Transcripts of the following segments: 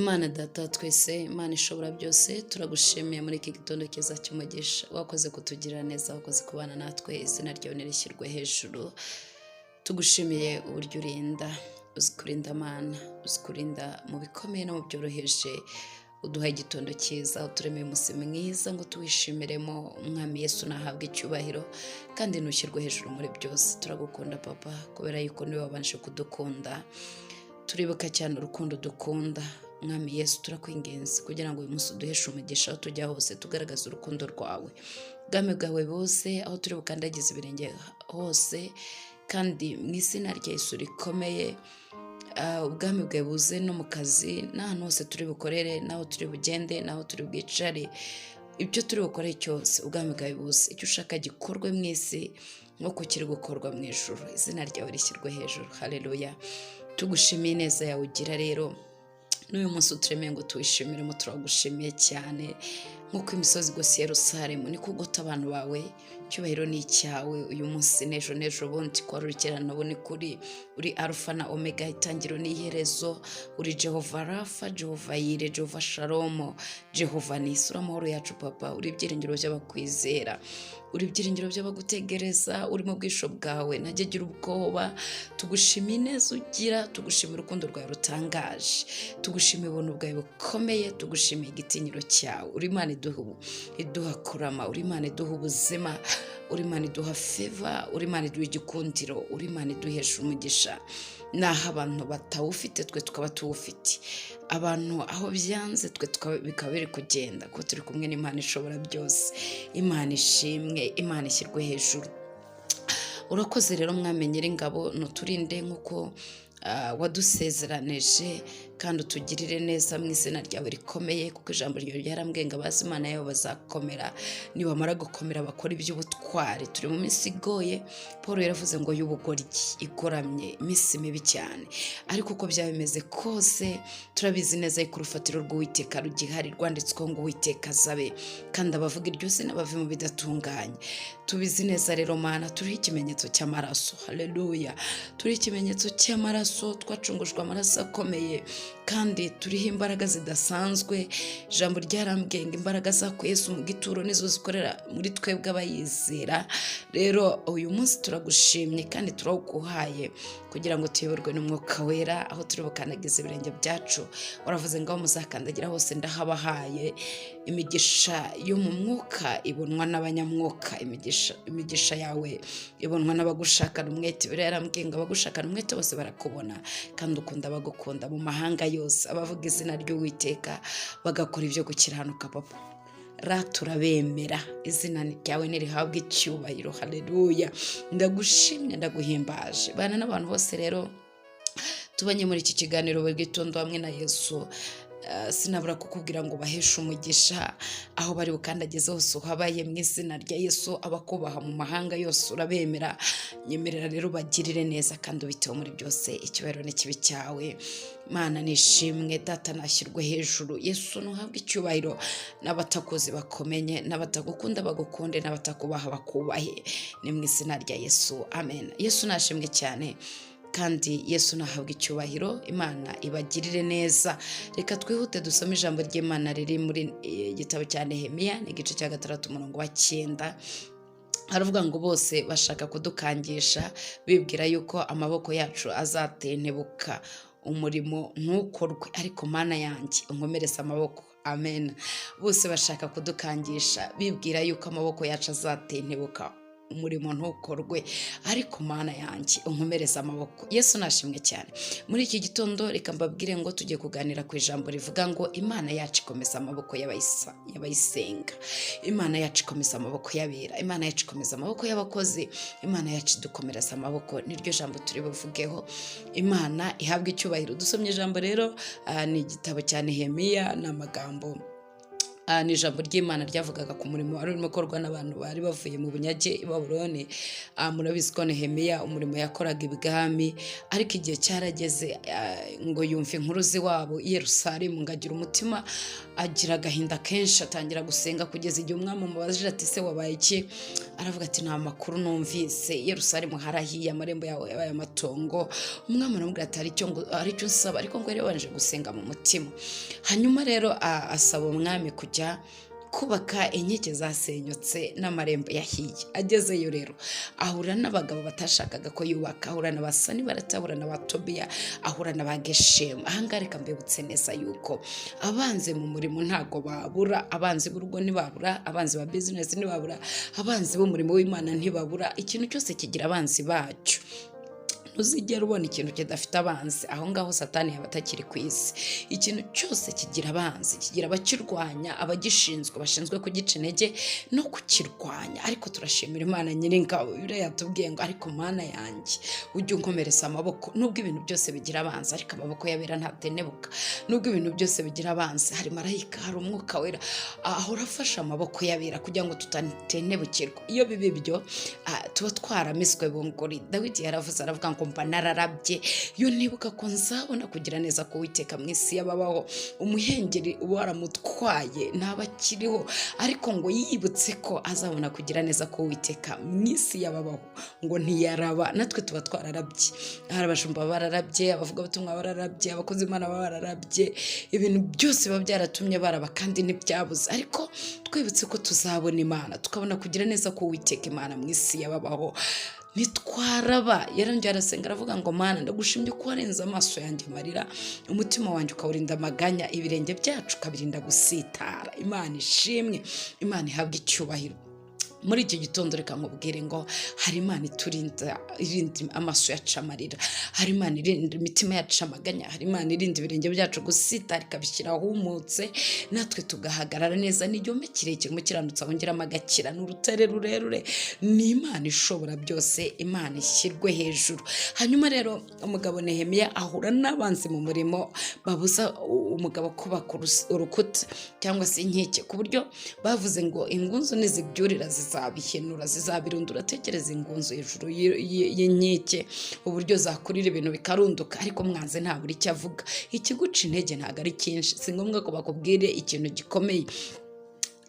Imana Data wa twese, Imana ishobora byose, turagushimiye muri iki gitondo cyiza cy'umugisha. Wakoze kutugirira neza, wakoze kubana natwe, izina ryawe nirishyirwe hejuru. Tugushimiye uburyo urinda, uzi kurinda Mana, uzi kurinda mu bikomeye no mu byoroheje. Uduha igitondo cyiza, uturemeye umunsi mwiza ngo tuwishimiremo. Umwami Yesu nahabwe icyubahiro kandi ntushyirwe hejuru muri byose. Turagukunda Papa, kubera yuko niwe wabanje kudukunda. Turibuka cyane urukundo dukunda. Mwami Yesu, turakwinginze kugira ngo uyu munsi uduheshe umugisha, aho tujya hose tugaragaza urukundo rwawe, ubwami bwawe bose, aho turi bukandagize ibirenge hose, kandi mu izina rya Yesu rikomeye, ubwami bwawe buze no mu kazi n'ahantu hose turi bukorere, n'aho turi bugende, n'aho turi bwicare, ibyo turi bukore cyose, ubwami bwawe buze, icyo ushaka gikorwe mu isi nk'uko kiri gukorwa mu ijuru. Izina ryawe rishyirwe hejuru. Haleluya. Tugushimiye ineza yawe ugira rero n'uyu munsi uturemeye ngo tuwishimiremo. Turagushimiye cyane. Nk'uko imisozi igose Yerusalemu, niko ugota abantu bawe. Icyubahiro ni icyawe uyu munsi n'ejo n'ejo bundi, ko wari uri ubu ni kuri. Uri Arufa na Omega, itangiro n'iherezo. Uri Jehova Rafa, Jehova Yire, Jehova Shalomo, Jehova Nisi. Uri amahoro yacu Papa, uri ibyiringiro by'abakwizera, uri ibyiringiro by'abagutegereza. Uri mu bwisho bwawe ntajya agira ubwoba. Tugushimiye ineza ugira, tugushimira urukundo rwawe rutangaje, tugushimiye ubuntu bwawe bukomeye, tugushimiye igitinyiro cyawe. Uri Imana iduha kurama, uri Imana iduha ubuzima, uri Imana iduha favor, uri Imana iduha igikundiro, uri Imana iduhesha umugisha naho abantu batawufite, twe tukaba tuwufite. Abantu aho byanze, twe bikaba biri kugenda, kuko turi kumwe n'Imana ishobora byose. Imana ishimwe, Imana ishyirwe hejuru. Urakoze rero, Mwami Nyiringabo. Nuturinde nk'uko wadusezeranije, kandi utugirire neza mu izina ryawe rikomeye, kuko ijambo ryawe ryarambwiye ngo abazi Imana yabo bazakomera, nibamara gukomera bakora iby'ubutwari. Turi mu minsi igoye. Paul yaravuze ngo y'ubugoryi, igoramye, iminsi mibi cyane. Ariko uko byaba bimeze kose, turabizi neza yuko urufatiro rw'Uwiteka rugihari, rwanditsweho ngo "Uwiteka azabe", kandi abavuga iryo zina bave mu bidatunganye. Tubizi neza rero Mana, turiho ikimenyetso cy'amaraso. Haleluya. Turiho ikimenyetso cy'amaraso, twacungujwe amaraso akomeye, kandi turiho imbaraga zidasanzwe. Ijambo ryarambwiye ngo imbaraga zakuye Yesu mu gituro nizo zikorera muri twebwe abayizera. Rero uyu munsi turagushimye kandi turawuguhaye kugira ngo tuyoborwe n'Umwuka Wera aho turi bukandagiza ibirenge byacu. Waravuze ngo aho muzakandagira hose ndahabahaye. Imigisha yo mu mwuka ibonwa n'abanyamwuka, imigisha yawe ibonwa n'abagushakana umwete. Biriya yarambwiye ngo abagushakana umwete bose barakubona, kandi ukunda abagukunda mu mahanga yose, abavuga izina ry'Uwiteka bagakora ibyo gukiranuka. Papa ra, turabemera. Izina ryawe nirihabwe icyubahiro. Haleluya. Ndagushimye, ndaguhimbaje. Bana n'abantu bose rero tubanye muri iki kiganiro buri gitondo hamwe na Yesu. Sinabura kukubwira ngo baheshe umugisha aho bari bukandagize hose, uhabaye mu izina rya Yesu. Abakubaha mu mahanga yose urabemera. Nyemerera rero ubagirire neza kandi ubiteho muri byose. Icyubahiro n'ikibi cyawe. Mana nishimwe, Data nashyirwe hejuru, Yesu ntuhabwe icyubahiro. N'abatakuzi bakumenye, n'abatagukunda bagukunde, n'abatakubaha bakubahe. Ni mu izina rya Yesu, amen. Yesu nashimwe cyane kandi Yesu nahabwa icyubahiro. Imana ibagirire neza. Reka twihute dusome ijambo ry'Imana riri muri igitabo cya Nehemiya, ni igice cya 6, umurongo wa 9. Haravuga ngo bose bashaka kudukangisha, bibwira yuko amaboko yacu azatentebuka, umurimo ntukorwe, ariko Mana yanjye unkomereze amaboko. Amen. Bose bashaka kudukangisha, bibwira yuko amaboko yacu azatentebuka, umurimo ntukorwe, ariko Mana yanjye unkomereze amaboko. Yesu nashimwe cyane. Muri iki gitondo reka mbabwire ngo tugiye kuganira ku ijambo rivuga ngo Imana yacu ikomeza amaboko y'abayisenga, Imana yacu ikomeza amaboko y'abera, Imana yacu ikomeza amaboko y'abakozi, Imana yacu idukomereza amaboko. Niryo jambo turi buvugeho. Imana ihabwa icyubahiro. Dusomye ijambo rero, ni igitabo cya Nehemiya, ni amagambo Ni ijambo ry'Imana ryavugaga ku murimo wari urimo gukorwa n'abantu bari bavuye mu bunyage i Babuloni. Murabizi ko Nehemiya umurimo yakoraga ibwami, ariko igihe cyarageze ngo yumve inkuru z'iwabo i Yerusalemu, ngo agira umutima, agira agahinda kenshi, atangira gusenga kugeza igihe umwami amubajije ati: "Se wabaye iki?" Aravuga ati: "Nta makuru numvise, i Yerusalemu harahiye, amarembo yawe yabaye amatongo." Umwami aramubwira ati: "Hari icyo nsaba." Ariko ngo yari yabanje gusenga mu mutima. Hanyuma rero asaba umwami kujya kubaka inkike zasenyutse n'amarembo yahiye. Agezeyo rero ahura n'abagabo batashakaga ko yubaka, ahura na ba Sanibalati, ahura na ba Tobiya, ahura na ba Geshemu. Ahangaha reka mbibutse neza yuko abanzi mu murimo ntago babura, abanzi b'urugo ntibabura, abanzi ba bizinesi ntibabura, abanzi b'umurimo w'Imana ntibabura. Ikintu cyose kigira abanzi bacyo. Ntuzigera ubona ikintu kidafite abanzi, aho ngaho Satani yaba atakiri ku isi. Ikintu cyose kigira abanzi, kigira abakirwanya, abagishinzwe, bashinzwe kugica intege no kukirwanya. Ariko turashimira Imana Nyiringabo. Bibiliya yatubwiye ngo: "Ariko Mana yanjye, ujye unkomereza amaboko." Nubwo ibintu byose bigira abanzi, ariko amaboko y'abera ntatenebuka. Nubwo ibintu byose bigira abanzi, hari marayika, hari Umwuka Wera ahora afashe amaboko y'abera kugira ngo tutatenebukirwa. Iyo biba ibyo, tuba twaramiswe bunguri. Dawidi yaravuze, aravuga ngo: "Mba nararabye iyo nibuka ko nzabona kugira neza ko Uwiteka mu isi y'ababaho." Umuhengeri uba waramutwaye, ntaba akiriho, ariko ngo yibutse ko azabona kugira neza ko Uwiteka mu isi y'ababaho, ngo ntiyaraba. Natwe tuba twararabye. Hari abashumba bararabye, abavugabutumwa bararabye, abakozi b'Imana baba bararabye, ibintu byose biba byaratumye baraba kandi ntibyabuze. Ariko twibutse ko tuzabona Imana, tukabona kugira neza ko Uwiteka Imana mu isi y'ababaho, ntitwaraba. Yarongera arasenga, aravuga ngo: "Mana, ndagushimye ko warenze amaso yanjye amarira, umutima wanjye ukawurinda amaganya, ibirenge byacu ukabirinda gusitara." Imana ishimwe, Imana ihabwe icyubahiro. Muri iki gitondo reka nkubwire ngo hari Imana iturinda, irinda amaso yacu amarira, hari Imana irinda imitima yacu amaganya, hari Imana irinda ibirenge byacu gusitara, ikabishyira ahumutse, natwe tugahagarara neza. Ni igihome kirekire umukiranutsi ahongeramo agakira, ni urutare rurerure, ni Imana ishobora byose. Imana ishyirwe hejuru. Hanyuma rero umugabo Nehemiya ahura n'abanzi mu murimo, babuza umugabo kubaka urukuta cyangwa se inkike, ku buryo bavuze ngo ingunzu nizibyurira zizabihenura, zizabirundura. Tekereza ingunzu hejuru y'inkike, uburyo zakurira ibintu bikarunduka. Ariko mwanze ntabura icyo avuga. Ikiguca intege ntabwo ari cyinshi, si ngombwa ko bakubwire ikintu gikomeye.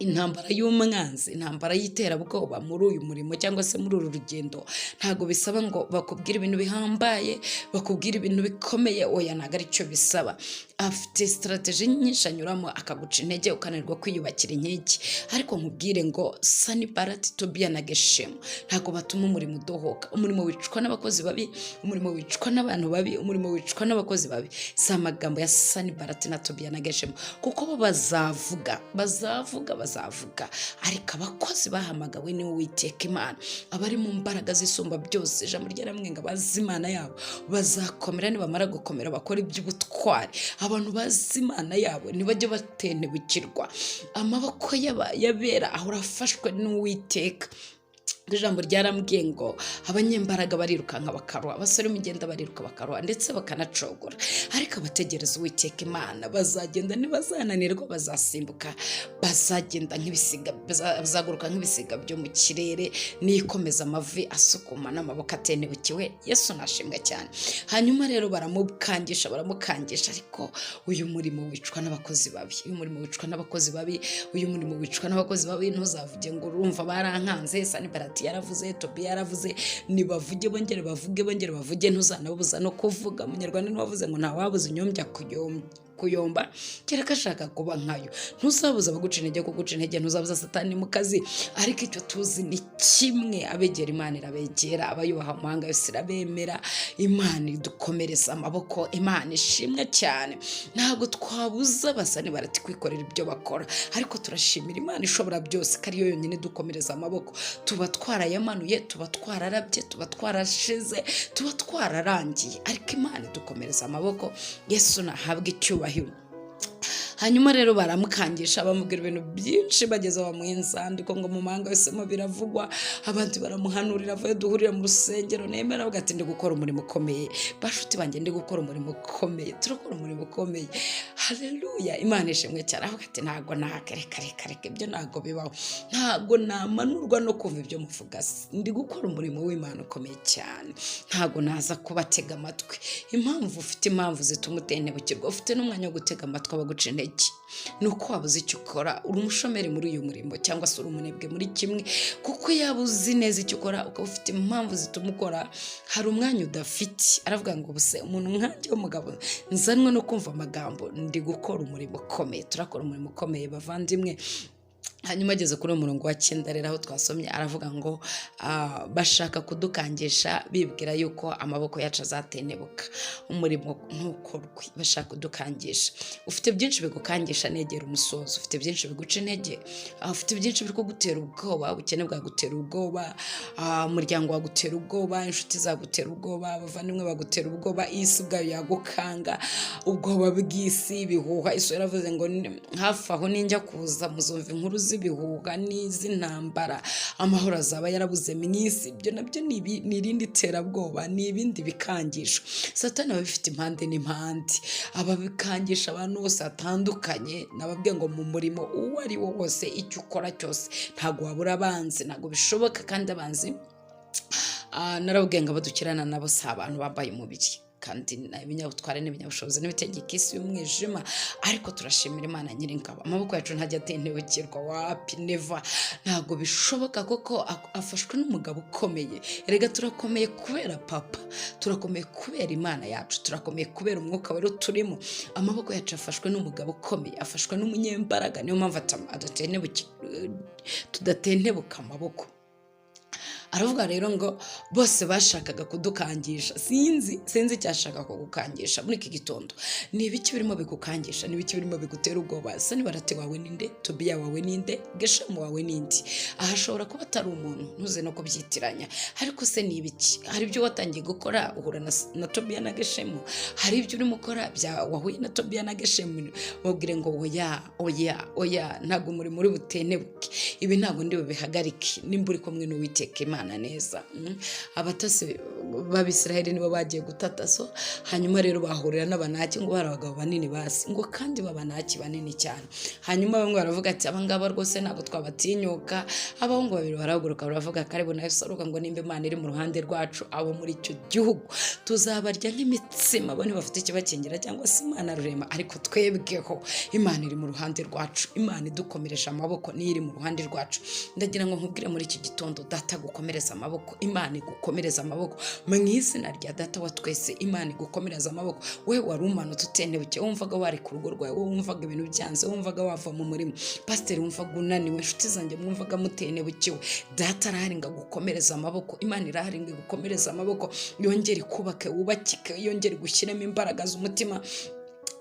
Intambara y'umwanzi, intambara y'iterabwoba muri uyu murimo cyangwa se muri uru rugendo, ntabwo bisaba ngo bakubwire ibintu bihambaye, bakubwire ibintu bikomeye. Oya, ntabwo aricyo bisaba. Afite strategy nyinshi anyuramo akaguca intege, ukananirwa kwiyubakira inkike. Ariko nkubwire ngo Sanibalati, Tobiya na Geshemu ntabwo batuma umurimo udohoka. Umurimo wicwa n'abakozi babi, umurimo wicwa n'abantu babi, umurimo wicwa n'abakozi babi. Si amagambo ya Sanibalati na Tobiya na Geshemu, kuko bo bazavuga, bazavuga, bazavuga, ariko abakozi bahamagawe ni Uwiteka Imana, abari mu mbaraga zisumba byose. Ijambo ryaramwe ngo abazi Imana yabo bazakomera, nibamara gukomera bakora iby'ubutwari. Abantu bazi Imana yabo ntibajye batenebukirwa. Amaboko y'abera ahora afashwe n'Uwiteka. Ijambo ryarambwiye ngo abanyembaraga barirukanka bakaruha, abasore b'imigenda bariruka bakaruha ndetse bakanacogora, ariko abategereza Uwiteka Imana bazagenda, ntibazananirwa, bazasimbuka, bazagenda nk'ibisiga, bazaguruka nk'ibisiga byo mu kirere. Nikomeza amavi asukuma n'amaboko atenebukiwe. Yesu nashimwe cyane. Hanyuma rero baramukangisha, baramukangisha, ariko uyu murimo wicwa n'abakozi babi, uyu murimo wicwa n'abakozi babi, uyu murimo wicwa n'abakozi babi. Ntuzavuge ngo urumva barankanze, Sanibalati yaravuze, Tobiya yaravuze. Nibavuge, bongere bavuge, bongere bavuge, ntuzanababuza no kuvuga. Umunyarwanda ntiwavuze ngo ntawabuza inyombya kuyomba kereka ashaka kuba nkayo. Ntuzabuza abaguca intege kuguca intege, ntuzabuza Satani mu kazi. Ariko icyo tuzi ni kimwe: abegera Imana irabegera, abayubaha amahanga yose irabemera. Imana idukomereza amaboko, Imana ishimwe cyane. Ntabwo twabuza abasanibalati kwikorera ibyo bakora, ariko turashimira Imana ishobora byose ko ariyo yonyine idukomereza amaboko. Tuba twarayamanuye, tuba twararabye, tuba twarashize, tuba twararangiye, ariko Imana idukomereza amaboko. Yesu nahabwe icyubahiro. Hanyuma rero baramukangisha, bamubwira ibintu byinshi, bageze bamuha inzandiko ngo mu mahanga yose mo biravugwa. Abandi baramuhanurira, avuye duhurire mu rusengero nemera, avuga ati: "Ndi gukora umurimo ukomeye, bashuti banjye, ndi gukora umurimo ukomeye." Turakora umurimo ukomeye. Haleluya, Imana ishimwe cyane. Avuga ati ntabwo nakareka, reka reka, ibyo ntabwo bibaho, ntabwo namanurwa no kumva ibyo muvuga. Ndi gukora umurimo w'Imana ukomeye cyane, ntabwo naza kubatega amatwi. Impamvu ufite impamvu zituma utentebukirwa, ufite n'umwanya wo gutega amatwi abaguca intege, ni uko wabuze icyo ukora. Uri umushomeri muri uyu murimo, cyangwa se uri umunebwe muri kimwe, kuko yaba uzi neza icyo ukora, ukaba ufite impamvu zituma ukora, hari umwanya udafite. Aravuga ngo ubuse umuntu nkanjye w'umugabo nzanwe no kumva amagambo? Ndi gukora umurimo ukomeye. Turakora umurimo ukomeye, bavandimwe. Hanyuma ageze kuri uwo murongo wa 9 rero, aho twasomye, aravuga ngo bashaka kudukangisha bibwira yuko amaboko yacu azatenebuka, umurimo ntukorwe. Bashaka kudukangisha. Ufite byinshi bigukangisha, negera umusozo. Ufite byinshi biguca intege, ufite byinshi biri kugutera ubwoba. Ubukene bwagutera ubwoba, umuryango wagutera ubwoba, inshuti zagutera ubwoba, abavandimwe bagutera ubwoba, isi ubwayo yagukanga, ubwoba bw'isi, ibihuha. Isi yaravuze ngo hafi aho ninjya kuza muzumva inkuru z'ibihuha n'iz'intambara, amahoro azaba yarabuze mu isi. Ibyo nabyo ni irindi terabwoba, ni ibindi bikangisho. Satani aba abifite impande n'impande, ababikangisha abantu bose batandukanye. Nababwiye ngo mu murimo uwo ari wo wose, icyo ukora cyose, ntabwo wabura abanzi, ntabwo bishoboka. Kandi abanzi, narababwiye ngo abo dukirana nabo si abantu bambaye umubiri, kandi ibinyabutware n'ibinyabushobozi n'ibitegeka isi y'umwijima. Ariko turashimira Imana Nyiringabo, amaboko yacu ntajya atentebukirwa. Wapi, never, ntabwo bishoboka, kuko afashwe n'umugabo ukomeye. Erega turakomeye kubera Papa, turakomeye kubera Imana yacu, turakomeye kubera Umwuka Wera turimo. Amaboko yacu afashwe n'umugabo ukomeye, afashwe n'umunyembaraga, niyo mpamvu tudatentebuka amaboko. Aravuga rero ngo bose bashakaga kudukangisha. Sinzi icyashaka kugukangisha muri iki gitondo. Ni ibiki birimo bigukangisha? Ni ibiki birimo bigutera ubwoba? Sanibarate wawe ninde? Tobiya wawe ninde? Geshemu wawe ninde? Aha ashobora kuba atari umuntu, ntuze no kubyitiranya. Ariko se ni ibiki? Hari ibyo watangiye gukora uhura na Tobiya na Geshemu? Hari ibyo urimo ukora bya wahuye na Tobiya na Geshemu? Mubwire ngo oya, oya, oya, ntabwo umurimo uri butenebuke, ibi ntabwo ndi bubihagarike nimba uri kumwe n'Uwiteka Imana neza. Abatasi b'Abisiraheli nibo bagiye gutata. So hanyuma rero bahurira n'Abanaki, ngo bari abagabo banini basi, ngo kandi b'Abanaki banini cyane. Hanyuma bamwe baravuga ati abangaba rwose ntabwo twabatinyuka. Abahungu babiri barahaguruka baravuga, Kalebu na Yosuwa, ngo nimba Imana iri mu ruhande rwacu, abo muri icyo gihugu tuzabarya nk'imitsima. Bo ntibafite ikibakingira cyangwa se Imana rurema, ariko twebweho Imana iri mu ruhande rwacu. Imana idukomereje amaboko niyo iri mu ruhande rwacu. Ndagira ngo nkubwire muri iki gitondo, Data gukomereza amaboko, Imana igukomereza amaboko mu izina rya Data wa twese. Imana igukomereza amaboko. We wari umanutse utentebuke, wumvaga wari ku rugo rwawe, wowe wumvaga ibintu byanze, wumvaga wava mu murimo, pasiteri wumvaga unaniwe, inshuti zanjye mwumvaga mutentebukiwe, Data arahari ngo agukomereze amaboko. Imana irahari ngo igukomereze amaboko, yongere ikubake, wubakike, yongere gushyiramo imbaraga z'umutima.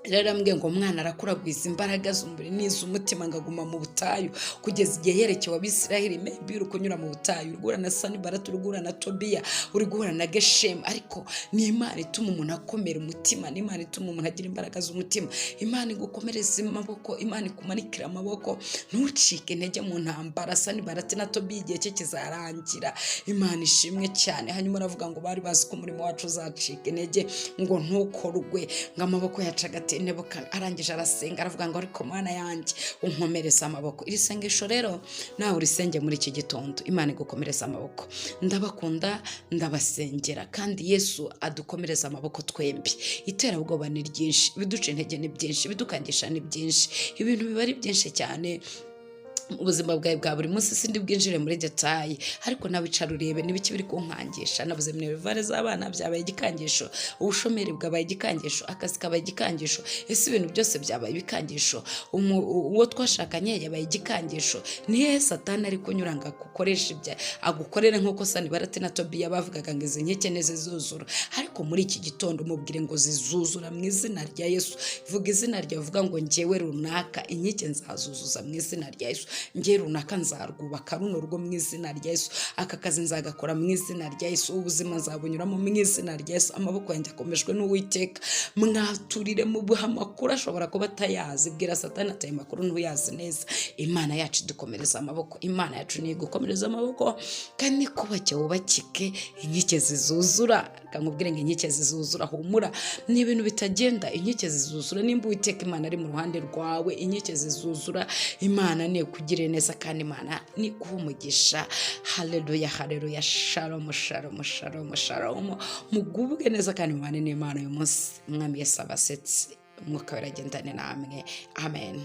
Rero arambwiye ngo umwana arakura agwiza imbaraga z'umubiri n'iz'umutima, ngo aguma mu butayu kugeza igihe yerekewe Abisiraheli. Maybe uri kunyura mu butayu, uri guhura na Sanibarati, uri guhura na Tobiya, uri guhura na Geshemu, ariko ni Imana ituma umuntu akomera umutima, ni Imana ituma umuntu agira imbaraga z'umutima. Imana igukomereza amaboko, Imana ikumanikira amaboko, ntucike intege mu ntambara. Sanibarati na Tobiya igihe cye kizarangira. Imana ishimwe cyane. Hanyuma aravuga ngo bari bazi ko umurimo wacu uzacika intege, ngo ntukorwe, ngo amaboko yacu agatentebuka. Arangije arasenga, aravuga ngo ariko Mana yanjye, unkomereza amaboko. Iri sengesho rero nawe urisenge muri iki gitondo, Imana igukomereza amaboko. Ndabakunda, ndabasengera, kandi Yesu adukomereza amaboko twembi. Iterabwoba ni ryinshi, ibiduca intege ni byinshi, ibidukangisha ni byinshi, ibintu biba ari byinshi cyane mu buzima bwawe bwa buri munsi. Sindi bwinjire muri détails, ariko nawe icara urebe n'ibiki biri kunkangisha. Nabuze minerval z'abana, byabaye igikangisho. Ubushomeri bwabaye igikangisho, akazi kabaye igikangisho. Ese ibintu byose byabaye ibikangisho? Uwo twashakanye yabaye igikangisho. Ni hehe Satani ari kunyura ngo agukoreshe ibya agukorere nk'uko Sanibarati na Tobiya bavugaga ngo izi nkeke ntizizuzura? Ariko muri iki gitondo mubwire ngo zizuzura mu izina rya Yesu. Vuga izina ryawe, vuga ngo njyewe runaka inkike nzazuzuza mu izina rya Yesu. Nge runaka nzarwubaka runo rugo mu izina rya Yesu. Aka kazi nzagakora mu izina rya Yesu. Ubuzima nzabunyuramo mu izina rya Yesu. Amaboko yanjye akomejwe n'Uwiteka. Mwaturire mu buha amakuru ashobora kuba atayazi. Bwira Satani ati: "Ayo makuru ntuyazi neza." Imana yacu idukomereza amaboko. Imana yacu niyo igukomereza amaboko kandi kubake, wubakike, inkike zizuzura. Reka nkubwire ngo inkike zizuzura. Humura, ni ibintu bitagenda, inkike zizuzura. Nimba Uwiteka Imana ari mu ruhande rwawe, inkike zizuzura. Imana ni ikugirire neza kandi Imana ni iguhe umugisha. Haleluya, haleluya. Shalom, shalom, shalom, shalom. Mugubwe neza kandi mubane n'Imana uyu munsi. Umwami Yesu abasetse, Umwuka weragendane namwe. Amen.